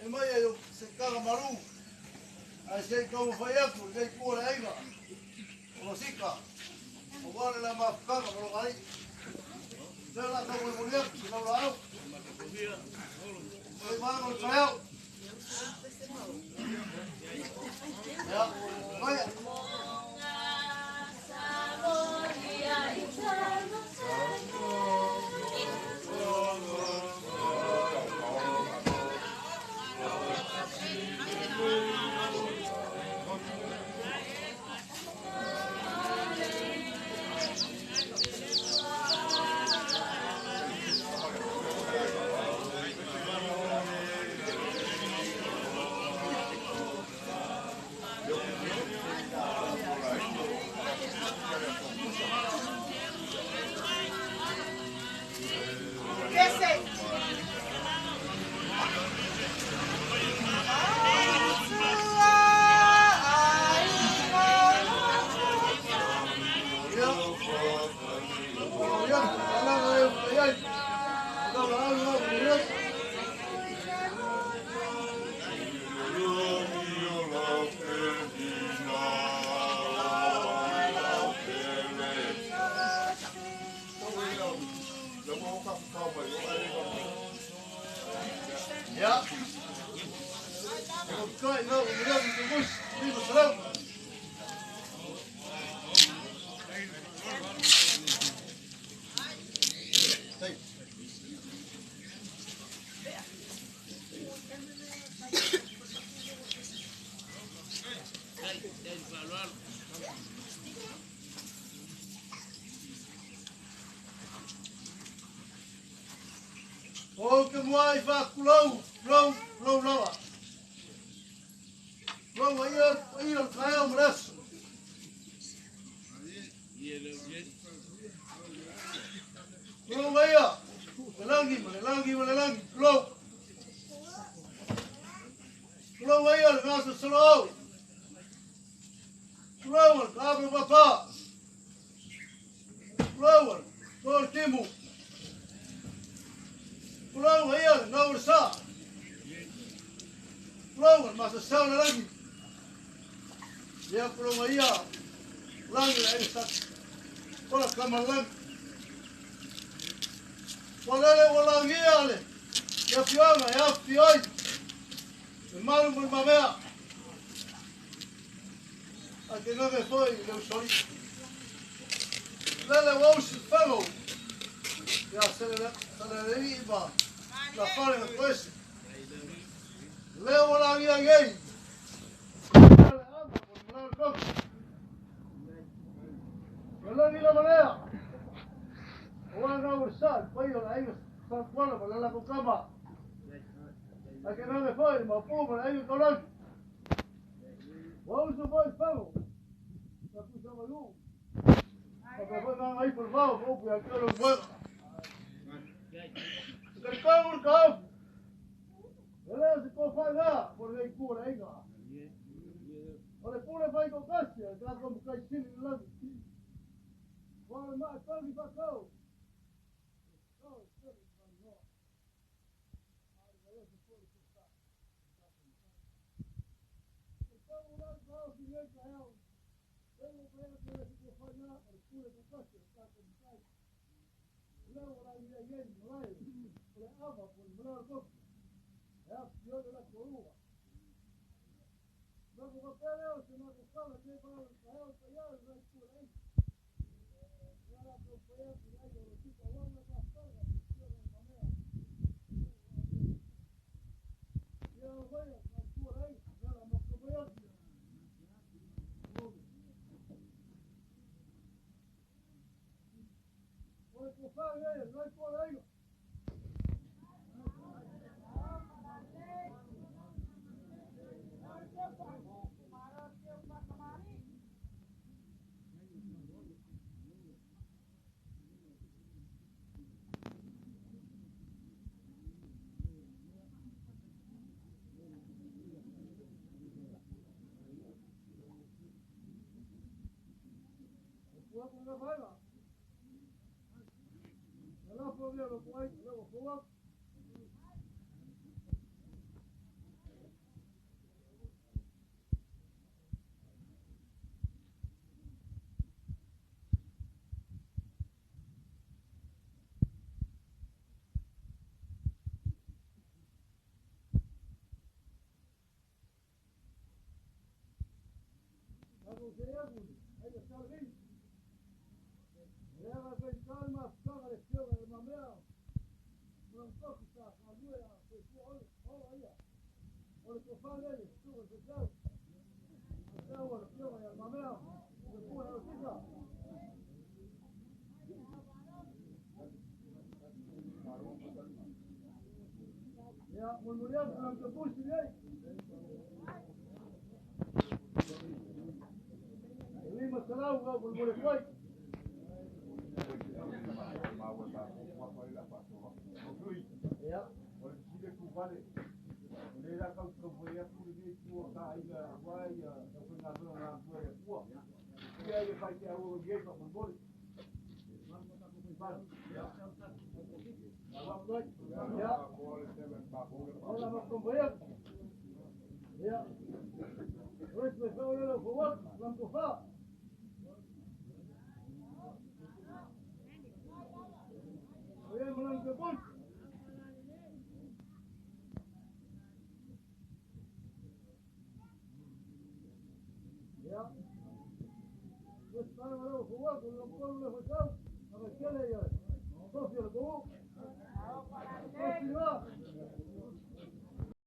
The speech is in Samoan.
Mai ai se kaga maru. Ai se kau fai atu le ku le aiga. O sika. O wale la mafkaga mo ngai. Se la ka mo mo se la au. Mai ma no trail. Ya, vai. O ke mua i whakulau, lau, lau lawa. Lau ai o ia o kaeo mreso. Lau ai o, lelangi, lelangi, lelangi, lau. Lau ai o le gasa solo. Lau al kabe papa. Lau al, tol timu. Pulau ia no sa. Pulau mas sa na lagi. Ia pulau ia langi ai sa. Kola kamalang. Wala wala ngia le. Ia fioga ia fioi. Me malu mo mamea. A que não me foi leu soli. Lele wo si fellow. Ia sele sele iba. La fare pues. Leo la via gay. La la manera. O na ursal, paio la ellos San Juan para la cocama. A que no me foi, ma pu para ellos colón. O uso foi pago. La puso malu. Porque foi ahí por favor, o que aquilo fue. Kau kau. Ela se ko fai por lei pura inga. O le pura fai ko kasi, ka ko kai sini la. Wa ma ka ni pa kau. Kau sini no. Ai se pura ko sa. Kau la kau si le ka hau. Lei ko ya ko se ko fai na, o pura ko kasi, ka ko kai. La wala ia ia malai. Le ava por mala ko. Ya fio de la corua. Logo va pele se na ko kala ke pa ka hau ka ya na ku ai. Ya la ko pa ya ku ai o ti ka wa na ka fa ga fio de mamea. Ya va ya ka ku ai ya la mo ko ya. O ko fa ya na ku ai. Yeah.